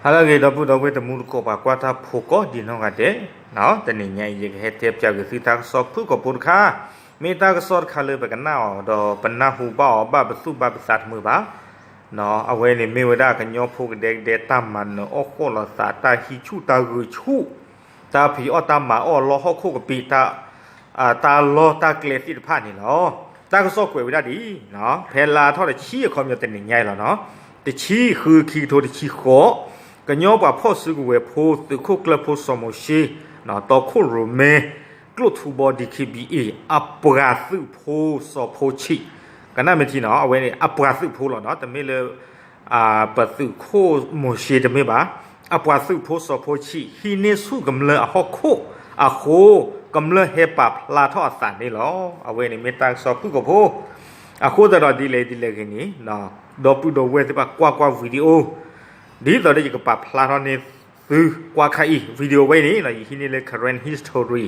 ဟါလၢအဂ့ၤ ဒီပုၢ်ဒီဝဲၢ်တံၤသကိး ပှၤကွၢ်တၢ်ဖိကိးဒံးနီၢ်ဂၤဒဲး, တနံၤညါအံၤ ယကဟဲတဲပၠးက့ၤသုတၢ်ကစီၣ်ဖုၣ်ကိာ်ဖိတခါ, မ့ၢ်တၢ်ကစီၣ်တခါလၢပကနၣ်အီၤ ဒီးပနၢ်ဟူဘၣ်အီၤဘၣ်ပသူၣ်ဘၣ်ပသးတမုာ်ဘၣ်. အဝဲန့ၣ်မ့ၢ်ဝဲဒၣ်ကညီဖိကဒဲကဒဲတၢ်မၤနၢၤအီၣ်ဃီၣ်လီၤသး တၢ်ဟံးဆူၣ်တၢ်ဂုာ်ဆူၣ် တၢ်ဖံးအီၣ်တၢ်မၤအီၣ်လီၢ်ဟီၣ်ခိၣ်ကပ့ၤ တၢ်လီၢ်တၢ်ကျဲသ့ၣ်တဖၣ်န့ၣ်လီၤ. တၢ်ကစီၣ်ကွဲးဝဲဒၣ်ဒ်အံၤ, ဖဲလါထီၣ်တဆံအခီပညီတနံၤညါအံၤလီၤနီၤ, တဆံဃု ခံကထိတဆံဃိး, ကညီပှၤဖီၣ်စုကဝဲၤဖိ သုးခိၣ်ကျၢၢ်ဖိစီၤမိၤၡ့, တီခိၣ်ရိၣ်မဲ ကျိၣ်ထူဘီ DKBA အပှၤသုးဖိစီၤဖိဆံး, ကနၣ်မ့ၢ်ထံနီၤ အဝဲန့ၣ် အပှၤသုးဖိလီၤနီၤ, တမ့ၢ်လၢ ပသုးခိၣ်မိၤၡ့တမ့ၢ်ဘၣ်, အပှၤသုးဖိစီၤဖိဆံး ဟံးန့ၢ်ဆူၣ်ကမျၢၢ်အဟီၣ်ခိၣ်အဃိ ကမျၢၢ်ဟဲပာ်ဖျါထီၣ်အသးန့ၣ်လီၤ. အဝဲန့ၣ်မ့ၢ်တၢ်ကစီၣ်ဖုၣ်ကိာ်ဖိ, အဃိသတးဒီးဒ်လဲၣ်ဒ်လဲၣ်ဂ့ၤန့ၣ်, ဒီပုၢ်ဒီဝဲၢ်သ့ၣ်တဖၣ်ကွၢ်ကွၢ် video ဒ်သိးဒီးယကပာ်ဖျါထီၣ်န့ၢ်သုကွၢ်ခါအံၤ video ဝဲအံၤန့ၣ် ယဟံးန့ၢ်လၢ Karen History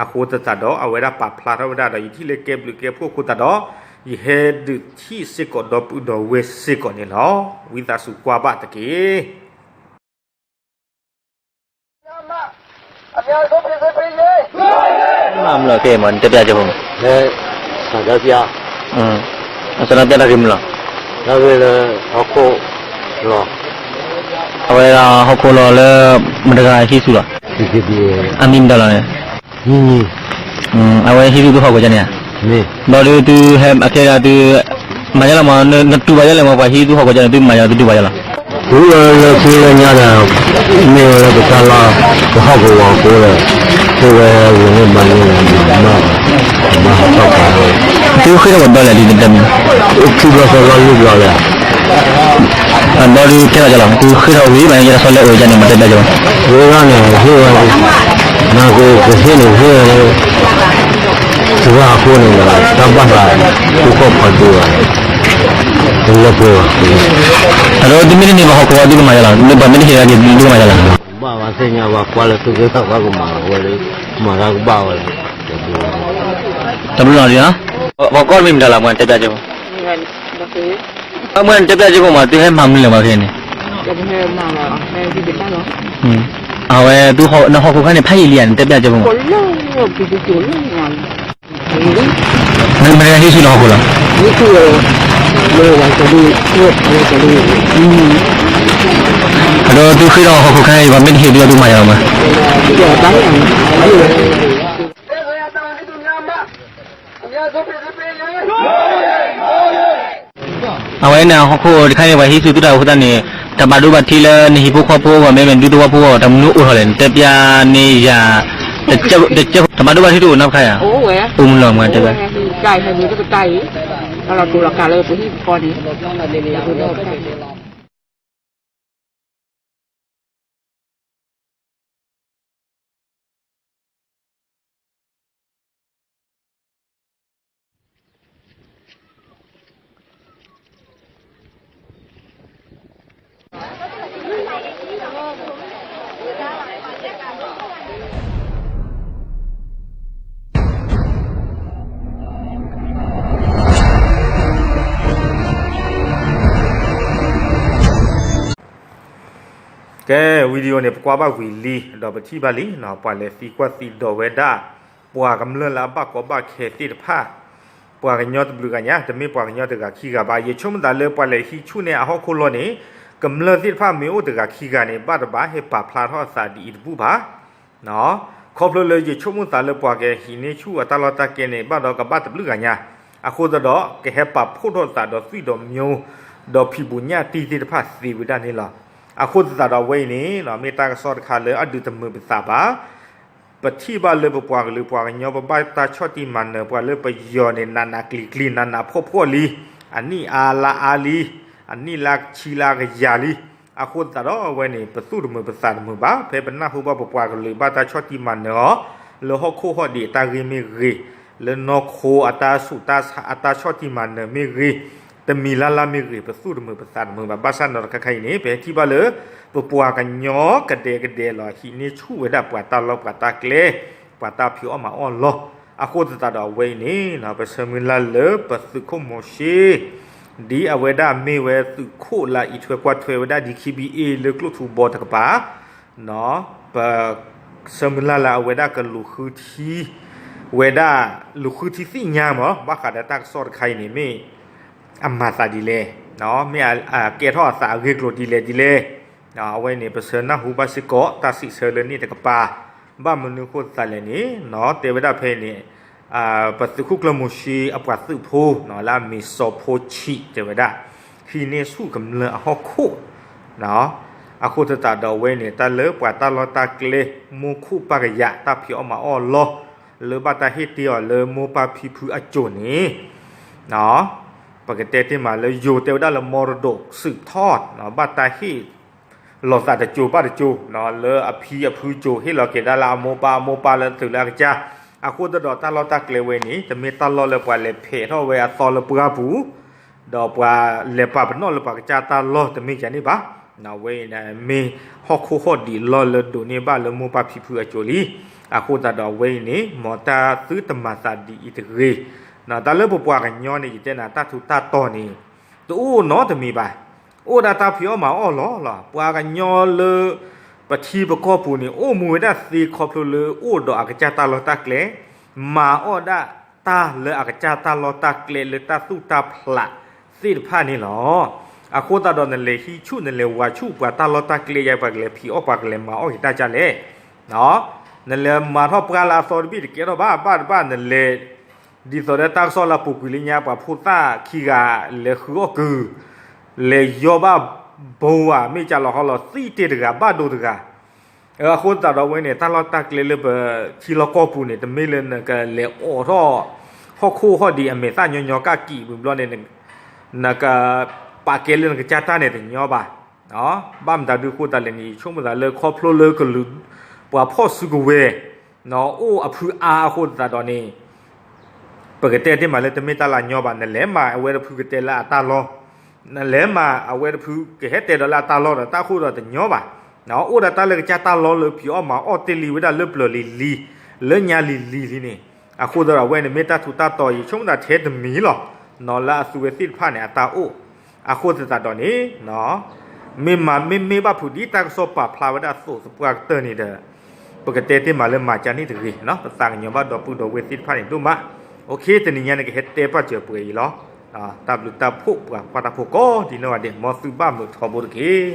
အဃိသတးဒီး အဝဲဒၣ်ပာ်ဖျါထီၣ်ဝဲဒၣ်ဒီး ယထံၣ်လၢကဲဘျုးကဲဖှိၣ်အဃိသတးဒီး ယဟဲဒုးထံၣ်စ့ၢ်ကီးဒီပုၢ်ဒီဝဲၢ်စ့ၢ်ကီးန့ၣ်လီၤ. ဝံသးစူၤကွၢ်ဘၣ်တက့ၢ်. မ့ၢ်မနုၤကဲမး နတဲပျးကၠိဖိမး, အစးထီၣ်ပျးတၢ်ဂ့ၢ်မနုၤလီၤ, တၢ်ဂ့ၢ်လၢဟီၣ်ခိၣ်လီၤ, အဝဲဒၣ်ဟီၣ်ခိၣ်လီၤလၢ မတၤတဂၤဟံးဆူၣ်လီၤ, အမံၤမတၤလီၤန့ၣ်, အဝဲဟံးဆူၣ်သုဟီၣ်ခိၣ်ကန့ၣ်ဧါ, ဘျီဒုးသုဟဲအခဲဒၣ်သု မၤယါလီၤမး နတူၢ်ဘၣ်ယါလဲၣ်မး ပှၤဟံးသုဟီၣ်ခိၣ်ကန့ၣ် သုမၤယါသုတူၢ်ဘၣ်ယါလီၤ. သုဝဲလၢသုလၢညါဒီး မ့ၢ်ဝဲလၢပတၢ်လီၢ် ပဟီၣ်ကဝီၤအဃိဒီး သုဝဲဂ့ၤန့ၢ်ဘါန့ၢ်မး ဘၣ်ဟးထီၣ်ပှၤ, သုဃ့ထီၣ်ပှၤဘျီလဲၣ်ဒ်တမံၤ, အိၣ်ခံဘျီသၢဘျီလွံၢ်ဘျီလဲၣ်, ဘျီဒုးတဲလီၤယါလီၤ သုဃ့ထီၣ်ဝံၤ ဘၣ်ယဲတၢ်ဆီလၢအၢယါန့ၣ် မၤတဲဘၣ်ကၠိ, ဝဲဒၣ်န့ၣ် ဟ့ၣ်ဝဲ နာ်က့ ကဟ့ၣ်န့ၣ်ဟ့ၣ်ဝဲ သုဝဲအဃိန့ၣ်ဒီး တၢ်ဘၣ်သး သုခီၣ်ဖးဒိၣ်ဘၣ်, တလၢပှဲၤဘၣ်, အဒိ သုမ့ၢ်တန့ၢ်ဘၣ်ဟီၣ်ခိၣ် သုကမၤယါလီၤ, ပှၤမ့ၢ်တဟ့ၣ်ယါက့ၤ သုကမၤယါလီၤ, ဘၣ်ဝဲသ့ၣ်ညါဝဲကွၢ်လၢသုကသးဘၣ်ကမၤလီၤဝဲဒီး မၤတၢ်ကဘၣ်ဝဲလီၤ, တဘျီလီၤဒ်, ပှၤကီၢ်တမံၤမတၤလီၤ ပှၤတဲပျးကၠိဖိ, အမ့ၢ်နတဲပျးကၠိဖိမး သုဟဲမၤမနုၤလဲၣ်ပှၤခဲအံၤန့ၣ်, အဝဲ နဟီၣ်ခိၣ်ခါန့ၣ် ဖးယံာ်လံဧါ နတဲပျးကၠိဖိမး မ့ၢ်မတၤဟံးဆူၣ်နဟီၣ်ခိၣ်လီၤ, အဒိ သုဃ့ထီၣ်ဟီၣ်ခိၣ်ခါအံၤ ပှၤမ့ၢ်တဟ့ၣ်သုအီၤ သုမၤယါလီၤမး, အဝဲန့ၣ် ဟီၣ်ခိၣ်တခါအံၤ ပှၤဟံးဆူၣ်သုတၢ်အဃိသတးန့ၣ် တဘၣ်ဒိဘၣ်ထံးလၢနဟံၣ်ဖိဃီဖိအဂီၢ် မ့မ့ၢ်ဒူသဝီဖိအဂီၢ် တၢ်မနုၤအိၣ်ထီၣ်လဲၣ် နတဲပျးန့ၢ်ယၤ တကဲးဖိ တဘၣ်ဒိဘၣ်ထံးတအိၣ်နီတခါဧါ, အိၣ်မုၢ်လီၤမးတဲဝဲ, ကဲ video န့ၣ် ပကွၢ်ဘၣ်ဝံၤလံ ဒီးပထံၣ်ဘၣ်လံနီၤ ပှၤလဲၤသံကွၢ်သံဒိးဝဲဒၣ် ပှၤကမျၢၢ်လၢအဘၣ်ကီဘၣ်ခဲသ့ၣ်တဖၣ်, ပှၤကညီတဘျုးဂၤညါ တမ့ၢ်ပှၤကညီတဂၤခံဂၤဘၣ်. ယဆိကမိၣ်သးလၢပှၤလဲၤဟံးဆူၣ်န့ၢ်အဟီၣ်ခိၣ်လီၢ်န့ၣ် ကမျၢၢ်သ့ၣ်တဖၣ်မ့ၢ်အိၣ်တဂၤခံဂၤန့ၣ် ဘၣ်တဘၣ်ဟဲပာ်ဖျါထီၣ်အသးဒ်အံၤတဘူၣ်ဘၣ် ခီဖျိလၢယဆိကမိၣ်သးလၢပှၤကဟံးန့ၢ်ဆူၣ်အတၢ်လီၢ်တၢ်ကျဲန့ၣ် ဘၣ်ဒီးကဘၣ်တဘျုးဂၤညါ, အဃိသတးဒီး ကဟဲပာ်ဖှိၣ်ထီၣ်သးဒီးသွံၣ်ဒီးမျိး ဒီးဖံးဘူးညၣ်တံၢ်သ့ၣ်တဖၣ်သ့ဝဲဒၣ်န့ၣ်လီၤ. အဃိသတးဒီးအဝဲအံၤန့ၣ် မ့ၢ်တၢ်ကစီၣ်တခါလၢအဒုးတမုာ်ပသးဘၣ် ပထံၣ်ဘၣ်လၢပပှၤကလုာ်ပှၤကညီ ပဘၣ်တၢ်ဆီၣ်တံၢ်မၤနၢၤ ပှၤလၢပယီၤန့ၣ် နးနးကျံၤကျံၤ နးနးဖှီၣ်ဖှီၣ်လံ, အနံၣ်အါလါအါလံ, အနံၣ်လါဆံလါကယၤလံ. အဃိသတးဒီးအဝဲန့ၣ် ပသူၣ်တမုာ်ပသးတမုာ်ဘၣ် ဖဲပနၢ်ဟူဘၣ်ပပှၤကလုာ်ဘၣ်တၢ်ဆီၣ်တံၢ်မၤနၢၤအီၤ လၢဟီၣ်ခိၣ်ဟီၣ်ဒံးအတၢ်ဂ့ၢ်မ့ၢ်ဂ့ၤ, လၢနီၢ်ခိအတၢ်ဆူးအတၢ်ဆီၣ်တံၢ်မၤနၢၤမ့ၢ်ဂ့ၤ, တမံၤလါလါမ့ၢ်ဂ့ၤ ပသူၣ်တမုာ်ပသးတမုာ်ဘၣ်. ဘၣ်ဆၣ်နီၤတခါခါအံၤန့ၣ် ပဟဲထံၣ်ဘၣ်လၢ ပပှၤကညီကဒဲကဒဲလီၤ ဟံးန့ၢ်ဆူၣ်ဝဲဒၣ်ပှၤတၢ်လီၢ်ပှၤတၢ်ကျဲ ပှၤတၢ်ဖံးအီၣ်မၤအီၣ်လီၢ်. အဃိသတးဒီးအဝဲအံၤန့ၣ် ပဆၢမုၢ်လၢ်လၢပသုးခိၣ်မိၤၡ့ ဒ်အဝဲဒၣ်မ့ၢ်ဝဲသုးခိၣ်လၢအံးထွဲကွၢ်ထွဲဝဲဒၣ် DKBA လၢကျိၣ်ထူဘီတကပၤ, ပ ဆၢမုၢ်လၢ်လၢအဝဲဒၣ်ကလူၤဃုထံ ဝဲဒၣ် လူၤဃုထံသ့ၣ်ညါမး ဘၣ်ဃးဒီးတၢ်ကစီၣ်တခါအံၤန့ၣ် မ့ၢ်အမၤသးဒ်လဲၣ်, မ့ၢ်အကဲထီၣ်အသးအဂ့ၢ်ကျိၤဒ်လဲၣ်ဒ်လဲၣ်. အဝဲန့ၣ် ပဆၢနၢ်ဟူဘၣ်စ့ၢ်ကီး တၢ်စံးဆၢလၢန့ၣ်တကပၤ, ဘၣ်မနုၤဃိသတးလဲၣ်န့ၣ် တဲဝဲဒၣ်ဖဲအံၤန့ၣ် ပသုးခိၣ်ကျၢၢ်မိၤၡ့အပှၤသုးဖိ လၢအမ့ၢ်စီၤဖိဆံး တဲဝဲဒၣ် ဟံးန့ၢ်ဆူၣ်ကမျၢၢ်အဟီၣ်ခိၣ် အဃိသတးဒီးအဝဲန့ၣ် တၢ်လၢပှၤတၢ်လီၢ်တၢ်ကျဲ မိၢ်ခိၣ်ပၢ်ကယၤ တၢ်ဖံးအီၣ်မၤအီၣ်လီၢ် လၢဘၣ်တၢ်ဟ့ၣ်တ့ၢ်အီၤလၢမိၢ်ပၢ်ဖံဖုအစိၤန့ၣ် ပကတဲတ့ၢ်မးလၢယိၤတဲဝဲဒၣ်လၢ မရဒိၣ် ဆူၣ်ထီၣ် ဘၣ်တၢ်ဟ့ၣ် လီၤသးတစိၤဘၣ်တစိၤ လၢအဖံအဖုစိၤ ဟ့ၣ်လီၤက့ၤဒၣ်လၢအမိၢ်ပၢ် အမိၢ်ပၢ်လၢတုၤလၢအကစၢ်. အဃိသတးဒီးတၢ်လီၢ်တၢ်ကျဲဝဲန့ၣ် တမ့ၢ်တၢ်လီၢ်လၢပှၤလဲၤဖဲးထီၣ်ဝဲအသီလၢပှၢ်ပူၤ ဒီးပှၤလဲၤပာ်ပနီၣ်လၢပှၤကစၢ်တၢ်လီၢ်တမ့ၢ်ဒ်န့ၣ်ဘၣ်. အဝဲအံၤန့ၣ် မ့ၢ်ဟီၣ်ခိၣ်ဟီၣ်ဒံးလီၢ်လၢဒိးန့ၢ်ဘၣ်လၢမိၢ်ပၢ်ဖံဖုအစိၤလံ. အဃိသတးဒီးအဝဲအံၤန့ၣ် မ်တၢ်သုတမၤသးဒ်အံၤတဂ့ၤ. တၢ်လၢပပှၤကညီန့ၣ် ယတဲနၤ တၢ်ထူးတၢ်တီၤန့ၣ် တအိၣ်နီတမံၤဘၣ်. အိၣ်ဒၣ်တၢ်ဖံးအီၣ်မၤအီၣ်လီၢ်လီၤ. ပှၤကညီလၢ ပထံပကီၢ်ပူၤန့ၣ် အိၣ်မူဝဲဒၣ်သ့ခီဖျိလၢအိၣ်ဒီးအကစၢ်တၢ်လီၢ်တၢ်ကျဲ, မၤအီၣ်ဒၣ်တၢ်လၢအကစၢ်တၢ်လီၢ်တၢ်ကျဲလၢတၢ်သူၣ်တၢ်ဖျးသ့ၣ်တဖၣ်န့ၣ်လီၤ. အဃိသတးဒီးနလဲၤဟံးဆူၣ် နလဲၤဝၤဆူၣ်ပှၤတၢ်လီၢ်တၢ်ကျဲယါ ပှၤကလဲၤဖံးအီၣ် ပှၤကလဲၤမၤအီၣ်က့ၤတၢ်ဒ်လဲၣ်. နလဲၤမၤထီၣ်ပှၢ်လၢအသီတဘ့ၣ်တကဲထီၣ်ဘၣ် ဘၣ်တဘၣ်နလဲၤ ဒ်သိးဒီးတၢ်ကစီၣ်လၢအပူၤကွံာ်လၢညါ ပှၤဖိသၣ်ခံဂၤလဲၤဃုအီၣ်ကုၤ, လဲၤယီၢ်ဘၣ်ဘိဧါ မ့ၢ်ကလီၤဟီလီၤ သံတ့ၢ်တဂၤ ဘၣ်ဒိတဂၤ. အဃိသတးဒီးအဝဲန့ၣ် တၢ်လီၢ်တၢ်ကျဲလၢပထံလီၢ်ကီၢ်ပူၤန့ၣ် တမ့ၢ်လၢနကလဲၤအိးထီၣ် ဟီၣ်ခိၣ်ဟီၣ်ဒံးအမဲာ်သၣ်ညီညီကၣ်ကံးဝံၤဘျီန့ၣ် နကပာ်ကဲလၢနကစၢ်တၢ်န့ၣ်တညီဘၣ်. ဘၣ်မတၤဒုးအဃိသတးလဲၣ်န့ၣ် ယဆိကမိၣ်သးလၢခီဖျိလၢကလုာ် ပှၤဖီၣ်စုကဝဲၤ အိၣ်အဖုအါအဃိသတးဒီးန့ၣ် ပကတဲတ့ၢ်မးလၢတမ့ၢ်တၢ်လၢအညီဘၣ်. နလဲၤမၤအဝဲတဖုကတဲလၢအတၢ်လီၢ်, နလဲၤမၤအဝဲတဖုကဟဲတဲဒီးလၢအတၢ်လီၢ်ဒီး တၢ်ဃိဒီးတညီဘၣ်. အိၣ်ဒၣ်တၢ်လၢကစၢ်တၢ်လီၢ်လၢဖံးအီၣ်မၤအီၣ်တ့ၢ်လံဝဲဒၣ်လၢပျၢၤလံၤလံၤ, လၢညါလံၤလံၤလံန့ၣ်, အဃိသတးဒီးအဝဲန့ၣ်မ့ၢ်တၢ်ထူးတၢ်တီၤ ယဆိကမိၣ်သးထဲတမံၤလီၤ. လၢအသုဝဲသ့ၣ်တဖၣ်န့ၣ် အတၢ်အိၣ်, အဃိသတးဒီးန့ၣ် မ့ၢ်မၤမ့မ့ၢ်ဘၣ်ဖုးဒ်တၢ်ကစီၣ်ပာ်ဖျါဝဲဒၣ်အသိးသပှၢ်ကတၢၢ်န့ၣ်ဒီး ပကတဲတ့ၢ်မးလၢမၤကၢန့ၣ်တဂ့ၤ, ပသးကညီၤဘၣ်ဒီပုၢ်ဒီဝဲၢ်သ့ၣ်တဖၣ်န့ၣ်ဒိၣ်မး. အိၣ်ခ့ တနံၤညါန့ၣ်ကဟဲတဲပာ်စၢၤပှဲၤအံၤလီၤ. တၢ်ဘျုးတၢ်ဖှိၣ်ပှၤကွၢ်တၢ်ဖိကိးဒ်နီၢ်ဂၤဒဲး မ်သုဘၣ်မုာ်ထီဘိတက့ၢ်.